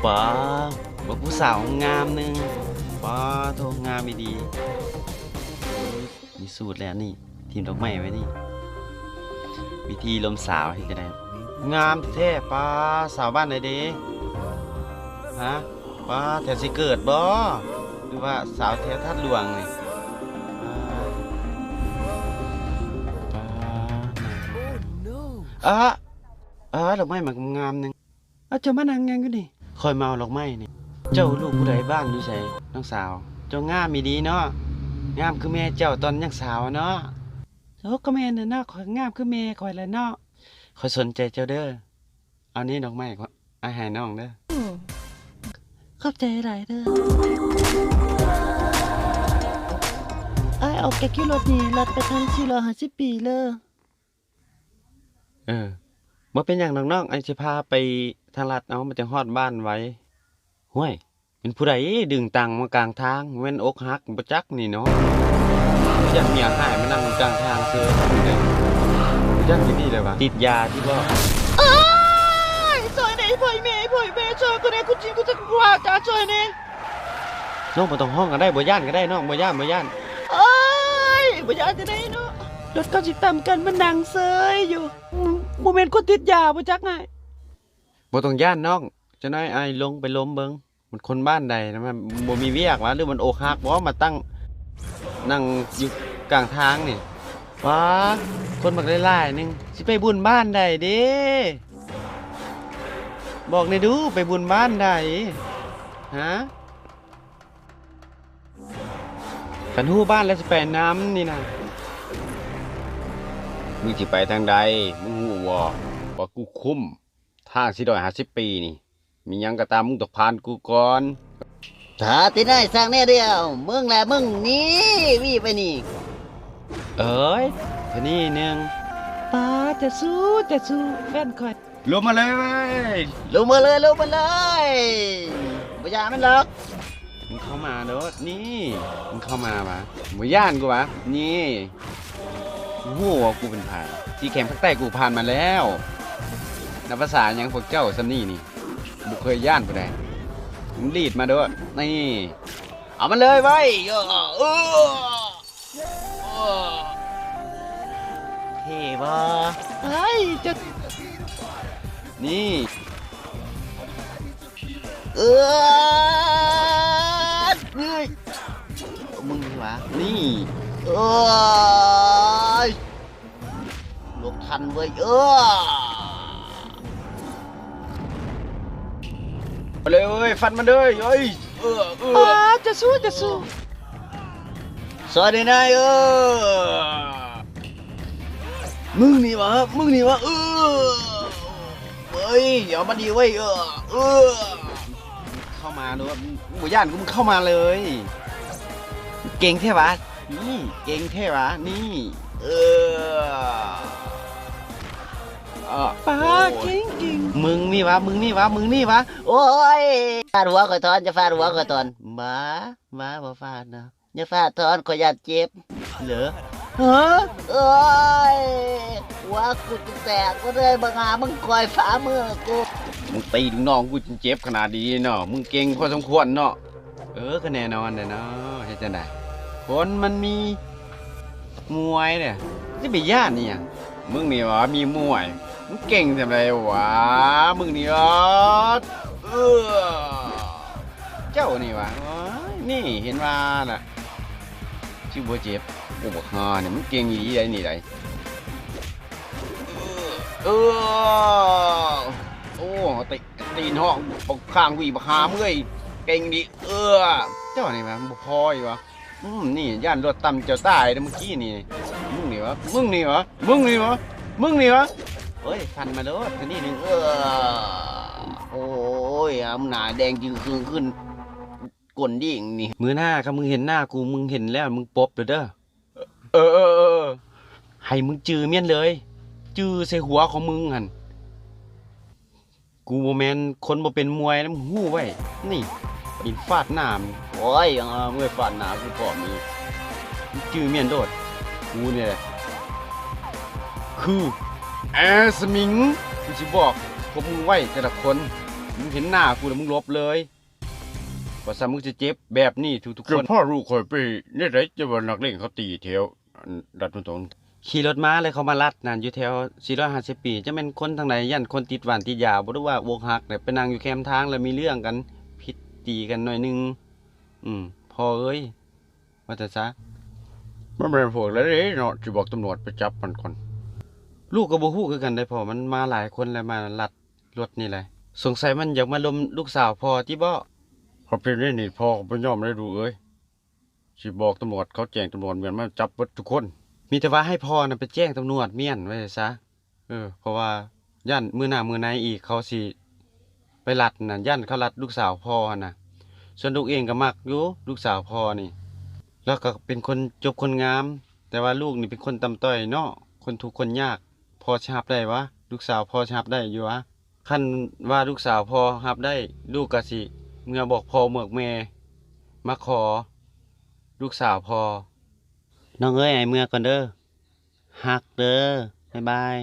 ປາ ເບິ່ງຜູ້ສາວງາມໜຶ່ງ ປາໂທ້ ງາມອີ່ຫຼີ. ມີສູດແລ້ວນີ້ ຖິ້ມດອກໄມ້ໄວ້ນີ້. ວິທີລົມສາວເຮັດຈັ່ງໃດ? ງາມແທ້ ປາ ສາວບ້ານໃດເດ? ຮະ? ປາ ແຖວສີເກີດບໍ ຫຼືວ່າສາວແຖວທາດຫຼວງນີ້? ປາ ປາ ອາ ອາ ດອກໄມ້ມັນງາມໜຶ່ງ. ອາ ເຈົ້າມານັ່ງຫຍັງຢູ່ນີ້? ຂ້ອຍມາເອົາດອກໄມ້ນີ້. ເຈົ້າລູກຜູ້ໃດ? ບ້ານຢູ່ໃສ? ນ້ອງສາວ ເຈົ້າງາມອີ່ຫຼີເນາະ ງາມຄືແມ່ເຈົ້າຕອນຍັງສາວເນາະ. ໂອ້ ກໍແມ່ນແຫຼະເນາະ ຂ້ອຍງາມຄືແມ່ຂ້ອຍແຫຼະເນາະ. ຂ້ອຍສົນໃຈເຈົ້າເດີ ເອົານີ້ດອກໄມ້ ອ້າຍໃຫ້ນ້ອງເດີ. ອືມ ຂອບໃຈຫຼາຍເດີ. ອ້າຍອອກຈາກຢູ່ລົດນີ້ ລັດໄປທາງສີ່ຮ້ອຍຫ້າສິບປີເລີ. ເອີ ບໍ່ເປັນຫຍັງດອກນ້ອງ ອ້າຍຊິພາໄປທາງລັດເອົາ ມັນຈັ່ງຮອດບ້ານໄວ. ຫ້ວຍ ແມ່ນຜູ້ໃດດຶງຕັ່ງມາກາງທາງ? ແມ່ນອົກຫັກບໍ່ຈັກນີ້ເນາະ. ຢ້ານເມຍຫາຍມານັ່ງຢູ່ກາງທາງເຊີຍ ຜູ້ໃດ ບໍ່ຈັກຢູ່ນີ້ແຫຼະວະ. ຕິດຢາຕິບໍ່? ອ້າຍ ຊ່ອຍແດ່ ອີ່ພໍ່ອີ່ແມ່ ອີ່ພໍ່ອີ່ແມ່ ຊ່ອຍກູແດ່ ກູຈິງກູຈັກ ກູວ່າຈາ ຊ່ອຍແດ່. ນ້ອງບໍ່ຕ້ອງຮ້ອງກໍໄດ້ ບໍ່ຢ້ານກໍໄດ້ນ້ອງ ບໍ່ຢ້ານ ບໍ່ຢ້ານ. ໂອ້ຍ ບໍ່ຢ້ານຈັ່ງໃດເນາະ ລົດເຂົາຊິຕຳກັນ ມານັ່ງເຊີຍຢູ່. ບໍ່ແມ່ນຄົນຕິດຢາບໍ່ຈັກອ້າຍ? ບໍ່ຕ້ອງຢ້ານນ້ອງ ຈັກໜ້ອຍອ້າຍລົງໄປລົມເບິ່ງ ມັນຄົນບ້ານໃດນະ ມັນບໍ່ມີວຽກຫວາ ຫຼືມັນອົກຫັກບໍ່ ມາຕັ້ງນັ່ງຢູ່ກາງທາງນີ້. ວ້າ ຄົນບັກຫຼາຍໆໜຶ່ງ ຊິໄປບຸນບ້ານໃດເດ? ບອກແດ່ດູ ໄປບຸນບ້ານໃດ? ຮະ? ຄັນຮູ້ບ້ານແລ້ວຊິໄປນຳນີ້ນະ. ມຶງຊິໄປທາງໃດ? ມຶງຮູ້ບໍ່ວ່າກູຄຸມທາງສີ່ຮ້ອຍຫ້າສິບປີນີ້? ມີຫຍັງກໍຕາມ ມຶງຕ້ອງຜ່ານກູກ່ອນ. ຖ້າຕິນາຍສ້າງແນວດຽວ ມຶງແລະມຶງນີ້ ວີໄປນີ້. ເອີຍ ເທື່ອນີ້ໜຶ່ງ. ປາ ຈະສູ້ ຈະສູ້ ແວ່ນຂ້ອຍ. ລົງມາເລີຍ ລົງມາເລີຍ ລົງມາເລີຍ ບໍ່ຢ້ານມັນດອກ. ມຶງເຂົ້າມາໂລດນີ້ ມຶງເຂົ້າມາຫວາ ບໍ່ຢ້ານກູຫວາ ນີ້. ຮູ້ວ່າກູເປັນໃຜ ທີ່ແຄມພາກໃຕ້ກູຜ່ານມາແລ້ວ. ນັບພາສາຫຍັງພວກເຈົ້າຊ່ຳນີ້ນີ້ ບໍ່ເຄີຍຢ້ານຜູ້ໃດ. ມຶງດີດມາໂລດນີ້ ເອົາມັນເລີຍເວີຍ ເອີ. ເອີ ເທ່ບໍ່? ເອີຍ ຈະ ນີ້ ເອີ ເອີຍ ມຶງນີ້ຫວາ ນີ້ ເອີຍ ຫຼົບທັນເວີຍ ເອີ. ໄປເລີຍເວີຍ ຟັນມັນເດີ ເອີຍ ເອີ ເອີ ປາ ຈະສູ້ ຈະສູ້ ຊ່ອຍແດ່ນາຍ ເອີ. ມຶງນີ້ຫວາ ມຶງນີ້ຫວາ ເອີ ເອີຍ ເອົາມັນດີເວີຍ ເອີ ເອີ. ເຂົ້າມາໂລດ ມຶງບໍ່ຢ້ານກູ ມຶງເຂົ້າມາເລີຍ. ເກັ່ງແທ້ຫວາ ນີ້ ເກັ່ງແທ້ຫວາ ນີ້ ເອີ. ເອີ ປາ ໂອ້ຍ ເກັ່ງໆ ມຶງນີ້ຫວາ ມຶງນີ້ຫວາ ມຶງນີ້ຫວາ. ໂອ້ຍ ຟາດຫົວຂ້ອຍຖອນ ຢ່າຟາດຫົວຂ້ອຍຖອນ ໝາ ໝາ ບໍ່ຟາດນະ ຢ່າຟາດຖອນ ຂ້ອຍຢ້ານເຈັບເດີ. ຮະ ໂອ້ຍ ຫົວກູຈະແຕກເລີຍ ບັກຫາ ມຶງຂ້ອຍຝ່າມືກູ ມຶງຕີລູກນ້ອງກູຈົນເຈັບຂະໜາດນີ້ເນາະ ມຶງເກັ່ງພໍສົມຄວນເນາະ. ເອີ ກໍແນ່ນອນແຫຼະເນາະ ເຮັດຈັ່ງໃດ ຄົນມັນມີມວຍເດ້ ຊິໄປຢ້ານອີ່ຫຍັງ. ມຶງນີ້ຫວາ ມີມວຍ ມຶງເກັ່ງສ່ຳໃດຫວາ ມຶງນີ້ຫວາ ເອີ. ເຈົ້ານີ້ຫວາ ໂອ້ຍ ນີ້ເຫັນວ່າລະ ຊິບໍ່ເຈັບ. ໂອ້ ບັກຫ່ານີ້ມັນເກັ່ງອີ່ຫຼີໃດນີ້ໃດ. ເອີ ເອີ ໂອ້ ຕີ ຕີນຫ້ອງ ບັກຂ້າງຫວີ ບັກຫາມເອີຍ ເກັ່ງດີ ເອີ. ເຈົ້ານີ້ແມ່ນບໍ່ພໍອີກຫວາ ອືມ ນີ້ຢ້ານລົດຕຳເຈົ້າຕາຍເດ້ມື້ກີ້ນີ້. ມຶງນີ້ຫວາ ມຶງນີ້ຫວາ ມຶງນີ້ຫວາ ມຶງນີ້ຫວາ. ໂອ້ຍ ຟັນມາໂລດ ເທື່ອນີ້ໜຶ່ງ ເອີ. ໂອ້ຍ ອຳໜ້າແດງຈຶ່ງຄຶງຂຶ້ນ ກົ້ນດີງນີ້. ມື້ໜ້າຄັນມຶງເຫັນໜ້າກູ ມຶງເຫັນແລ້ວມຶງປົບເດີ. ເອີ ເອີ ເອີ ເອີ ໃຫ້ມຶງຈື່ແມ່ນເລີຍ ຈື່ໃສ່ຫົວຂອງມຶງຫັ້ນ. ກູບໍ່ແມ່ນຄົນບໍ່ເປັນມວຍນະ ມຶງຮູ້ໄວ້. ນີ້ ຕີນຟາດໜ້າມຶງ. ໂອ້ຍ ຍັງເອົາມືຟາດໜ້າກູພ້ອມອີກ. ຈື່ແມ່ນໂລດ ກູນີ້ແຫຼະ ຄືແອສມິງ. ກູຊິບອກພວກມຶງໄວ້ແຕ່ລະຄົນ ມຶງເຫັນໜ້າກູແລ້ວມຶງຫຼົບເລີຍ ວ່າຊັ້ນມຶງຊິເຈັບແບບນີ້ທຸກໆຄົນ. ເຈົ້າພາລູກຂ້ອຍໄປແນວໃດ ແຕ່ວ່ານັກເລງເຂົາຕີແຖວ ອັນ ລັດມັນຕົງ ຂີ່ລົດມາແລ້ວເຂົາມາລັດນັ້ນ ຢູ່ແຖວສີ່ຮ້ອຍຫ້າສິບປີ ຈັກແມ່ນຄົນທາງໃດ ຢ້ານຄົນຕິດຫວານຕິດຢາບໍ່ ຫຼືວ່າອົກຫັກ ແລ້ວໄປນັ່ງຢູ່ແຄມທາງ ແລ້ວມີເລື່ອງກັນ ຜິດຕີກັນໜ້ອຍໜຶ່ງ. ອືມ ພໍ່ເອີຍ ວ່າແຕ່ຊະ ມັນແມ່ນພວກໃດເນາະ ຊິບອກຕຳຫຼວດໄປຈັບມັນກ່ອນ. ລູກກໍບໍ່ຮູ້ຄືກັນເດ້ພໍ່ ມັນມາຫຼາຍຄົນແລ້ວ ມາລັດລົດນີ້ແຫຼະ ສົງໄສມັນຢາກມາລົມລູກສາວພໍ່ຕິບໍ? ຄັນເປັນແນວນີ້ພໍ່ກໍບໍ່ຍອມເດ້ລູກເອີຍ. ຊິບອກຕຳຫຼວດ ເຂົາແຈ້ງຕຳຫຼວດແມ່ນມາຈັບເບິດທຸກຄົນ. ມີແຕ່ວ່າໃຫ້ພໍ່ນະໄປແຈ້ງຕຳຫຼວດມ້ຽນໄວ້ຊະ. ເອີ ເພາະວ່າຢ້ານມື້ໜ້າມື້ໃນອີກເຂົາຊິໄປລັດນະ ຢ້ານເຂົາລັດລູກສາວພໍ່ຫັ້ນນະ. ສ່ວນລູກເອງກໍມັກຢູ່ລູກສາວພໍ່ນີ້ ລາວກໍເປັນຄົນຈົບຄົນງາມ ແຕ່ວ່າລູກນີ້ເປັນຄົນຕ່ຳຕ້ອຍເນາະ ຄົນທຸກຄົນຍາກ. ພໍ່ຊິຮັບໄດ້ຫວາ? ລູກສາວພໍ່ຊິຮັບໄດ້ຢູ່ຫວາ? ຄັນວ່າລູກສາວພໍ່ຮັບໄດ້ ລູກກໍຊິເມືອບອກພໍ່ບອກແມ່ ມາຂໍລູກສາວພໍ່. ນ້ອງເອີຍ ອ້າຍເມືອກ່ອນເດີ. ຮັກເດີ. ບາຍບາຍ.